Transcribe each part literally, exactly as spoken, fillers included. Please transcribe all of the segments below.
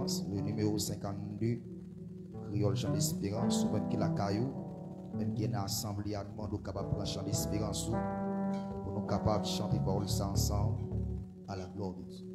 Le nimewo senkannde, Kreyòl Chan Lesperans, ou menm ki lakay ou, menm ki nan asanble a, nou mande w kapab pran Chan Lesperans ou, pou nou kapab chante pawòl sa ansanm, à la gloire de Dieu.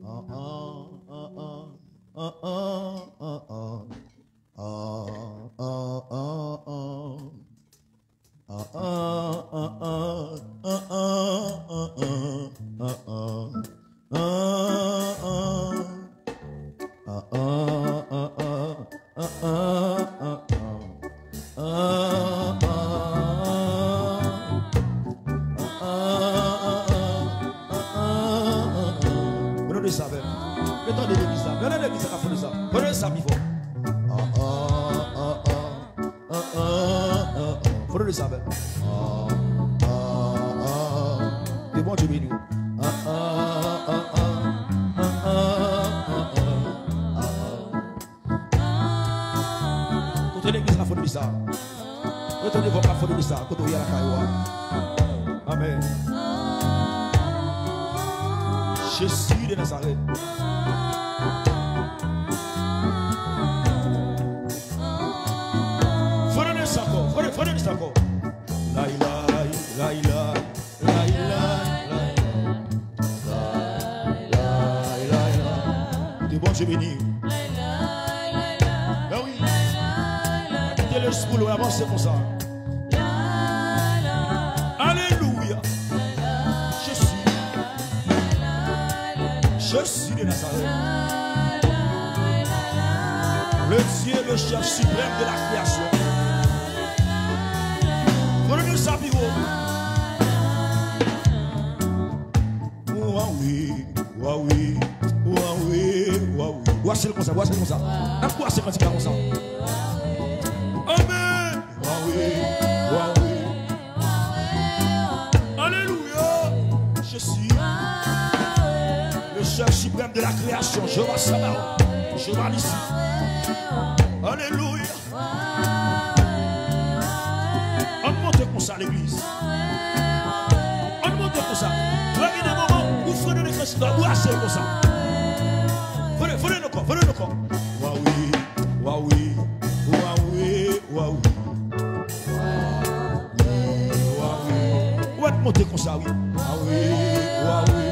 An, an, an, an, an, an, an, an. Fò nou de sa, bèl. Yo tande legliz la. Yo tande legliz la, fò nou de sa. Fò nou de sa pi fò. Fò nou de sa, bèl. Ke Bondye beni w. Kote legliz la, fò nou de sa. Kote legliz la, fò nou de sa. Kote w ye lakay ou a. Amèn. Jezi de Nazarèt. Fò nou de sa ankò. Fò nou, fò nou de sa ankò. Lay, lay, lay, lay. Lay, lay, lay, lay. Lay, lay, lay, lay. Ke Bondye beni w. Ben wi. Kite lespri w avanse konsa. Alelouya. Jezi. Jezi de Nazarèt. Le Dieu, le chef suprême de la création. Fò nou di sa pi wo. Wawi, wawi, wawi, wawi. Wase l konsa, wase l konsa. N ap wase kantik la konsa. Amèn. Wawi, wawi. Alelouya. Jezi. Le chef suprême de la création, Jéhovah Sabaoth, Jéhovah Nissi. Alelouya. Ann monte konsa, legliz. Ann monte konsa. Lè gen de moman, ou fredone kantik la, brase l konsa. Fredone, fredone ankò, fredone ankò. Wawi, wawi, wawi, wawi. Ou mèt monte konsa, wi. Wawi, wawi.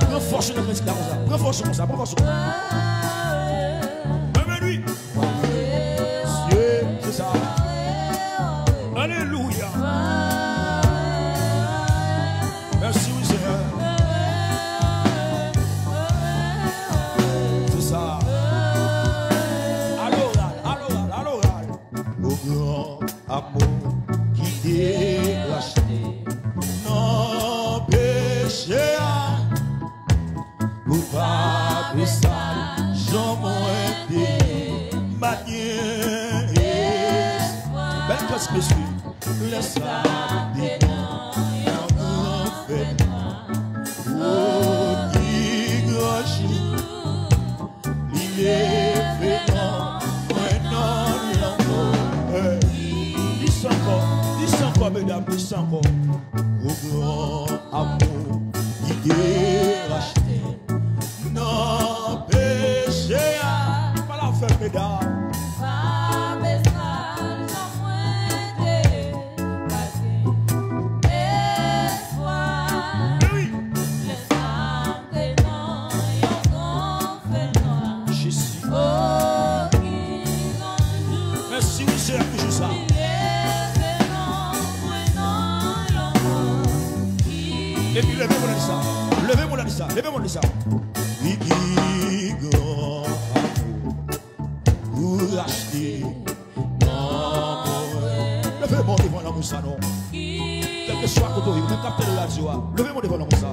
Pran fòs nan kantik la konsa. Pran fòs konsa, pran fòs konsa. Amèn, wi. Mesye, se sa. Alelouya. Mèsi, wi, Senyè. Se sa. Aloral, aloral, aloral. O gran amou ki te rachte nan peche a. Ou pa bezwen jan mwen te ye, m pa gen espwa. Bèl kantik, mesye. Lè sa te nan yon gran fènwa. O, ki gran jou. Li leve non mwen nan lanmò. Hey. Di sa ankò, di sa ankò, medam, di sa ankò. O gran amou ki te rachte nan peche a. Pa la fè, medam. Pa bezwen jan mwen te ye, pa gen espwa. Men wi. Lè sa te nan yon gran fènwa. Jezi. O, ki gran jou. Mèsi, wi, Senyè, pou jou sa. Li leve non mwen nan lanmò. Epi leve moun nan di sa. Leve moun nan di sa. Leve moun nan di sa. Wi, ki gran amou ou rachte nan mwen. Leve men w devan lanmou sa non. Kèlkeswa kote w ye, ou menm k ap tande radyo a, leve men w devan lanmou sa.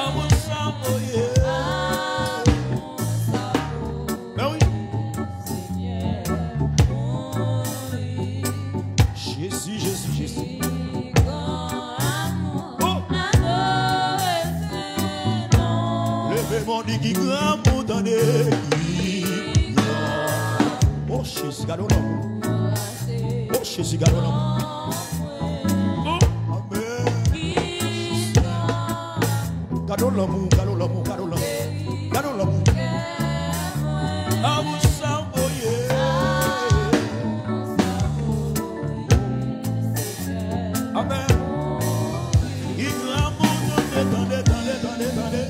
Amou sa mwen ye. Ben wi. Jezi, Jezi, Jezi. Oh! Leve men w, di ki gran amou, tande. Ki gran. Oh, Jezi, gade yon lanmou. Oh, Jezi, gade yon lanmou. Oh, amèn. Gade yon lanmou, gade yon lanmou, gade yon lanmou. Gade yon lanmou. Amou sa voye. Amèn. Ki gran moun, tande, tande, tande, tande, tande.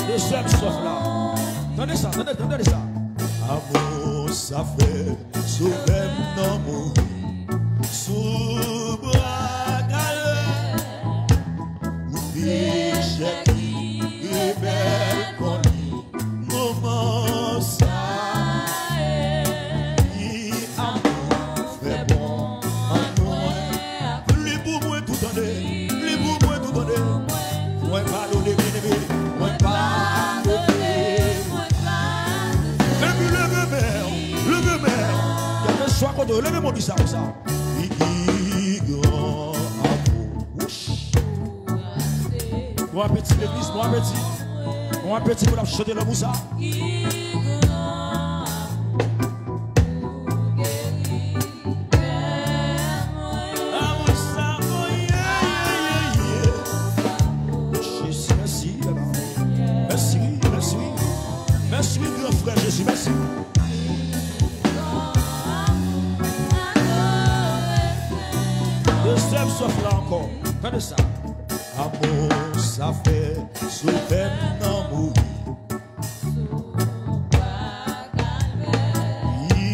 Dezyèm sof la. Tande sa, tande, tande sa. Amou sa fè Sovè m nan mouri sou bwa Kalvè. Pou peche ki rebèl kont li, moman sa ki amou fè bon an mwen. Li pou mwen tou tande, li pou mwen tou tande. Mwen padone, byeneme, mwen padone. Epi leve men w, leve men w. Kèlkeswa kote w, leve men w di sa konsa. Li ki gran amou. Wouch. Bon apeti legliz, bon apeti. Bon apeti pou n ap chante lanmou sa. Amou sa voye. Jezi, mèsi, baba. Mèsi, mèsi. Mèsi, gran frè Jezi, mèsi. Dezyèm sof la ankò. Tande sa. Amou sa fè Sovè m nan mouri. Li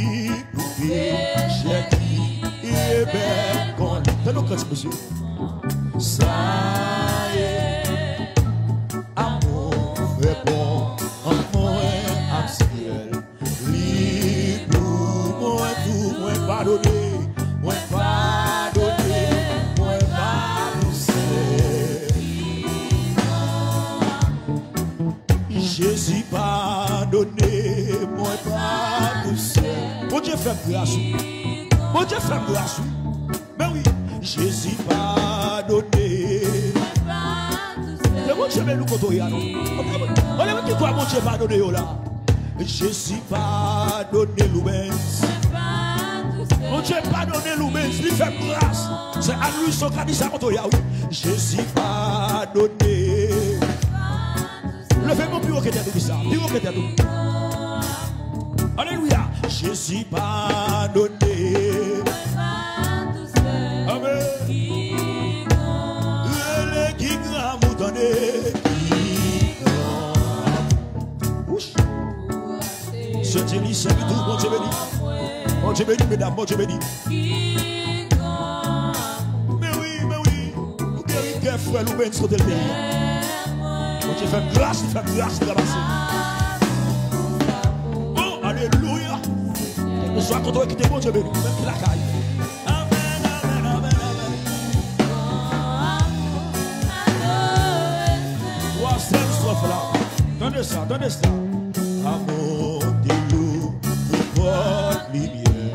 pou peche ki rebèl kont li. Tande yon kantik, mesye. Sa ye amou fè bon an mwen ak syèl. Li pou mwen tou, mwen padone, mwen padone, mwen pa pouse. Jezi padone, mwen pa pouse. Bondye fè m gras, wi. Bondye fè m gras, wi. Men wi, Jezi padone. Se Bondye beni w kote w ye a non. Mwen menm ki kwè Bondye padone yo la. Jezi padone Loubens. Bondye padone Loubens, li fè m gras. Se Ann Lwison ka di sa kote w ye a wi. Jezi padone. Leve men w pi wo ke tèt ou, di sa. Pi wo ke tèt ou. Alelouya. Jezi padone. Amèn. Rele ki gran amou tande. Ki gran amou. Wouch. Senti li, sèvi tou, Bondye beni. Bondye beni, medam, Bondye beni. Men wi, men wi. Ou geri kè frè Loubens kote l te ye a. Bondye fè m gras, li fè m gras, li ranmase. Oh, alelouya. Kèlkeswa kote w ye kite Bondye beni. Menm ki lakay. Amèn, amèn, amèn, amèn. Twazyèm sof la. Tande sa, tande sa. Amou te lou pou pòt limyè.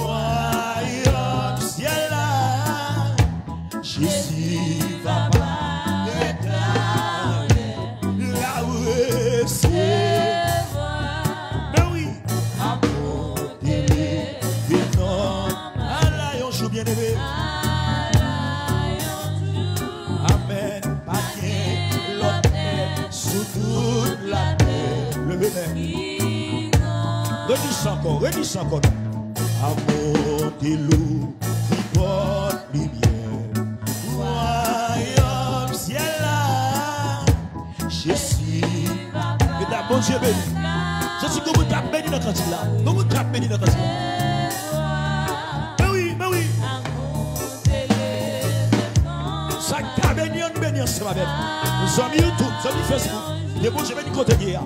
Wayòm syèl la. Jezi va parèt la. L ap resevwa. Men wi. Amou te leve non. Ala yon jou, byeneme. Amèn. Pa gen lòt nèg sou tout latè. Leve men. Redi sa ankò, redi sa ankò non. Amou te lou pou pòt limyè. Wayòm syèl la. Jezi. Medam, Bondye beni. Santi gon moun k ap beni nan kantik la. Gon moun k ap beni nan kantik la. Men wi, men wi. Sa k ka beni, ann beni ansanm avè m. Zanmi YouTube, zanmi Facebook. Ke Bondye beni kote w ye a.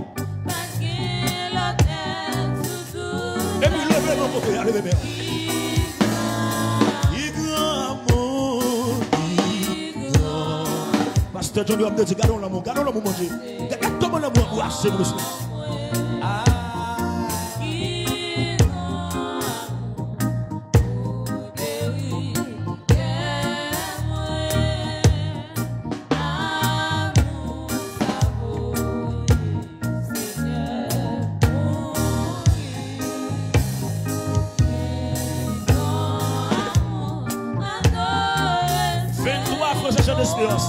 Epi leve men w kote w ye a, leve men w. Ki gran amou, ki gran. Pastè Johnny Homme te di, gade yon lanmou, gade yon lanmou Bondye. Gade kòman lanmou anbrase nou mesye. Ah. Venntrwa Desperans.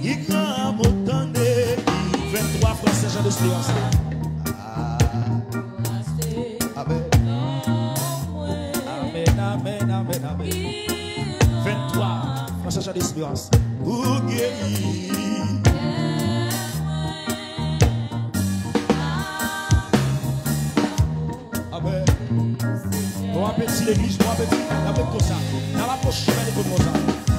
Ki gran mo tande ki venntwa Frè Sen Jan Desperans. Ah. Amen. Amen, amen, amen, amen. Venntwa Frè Sen Jan Desperans. Ou geri. Amen. Bon apeti legliz, bon apeti. N ap ret konsa. N ap apwoche nan legliz konsa.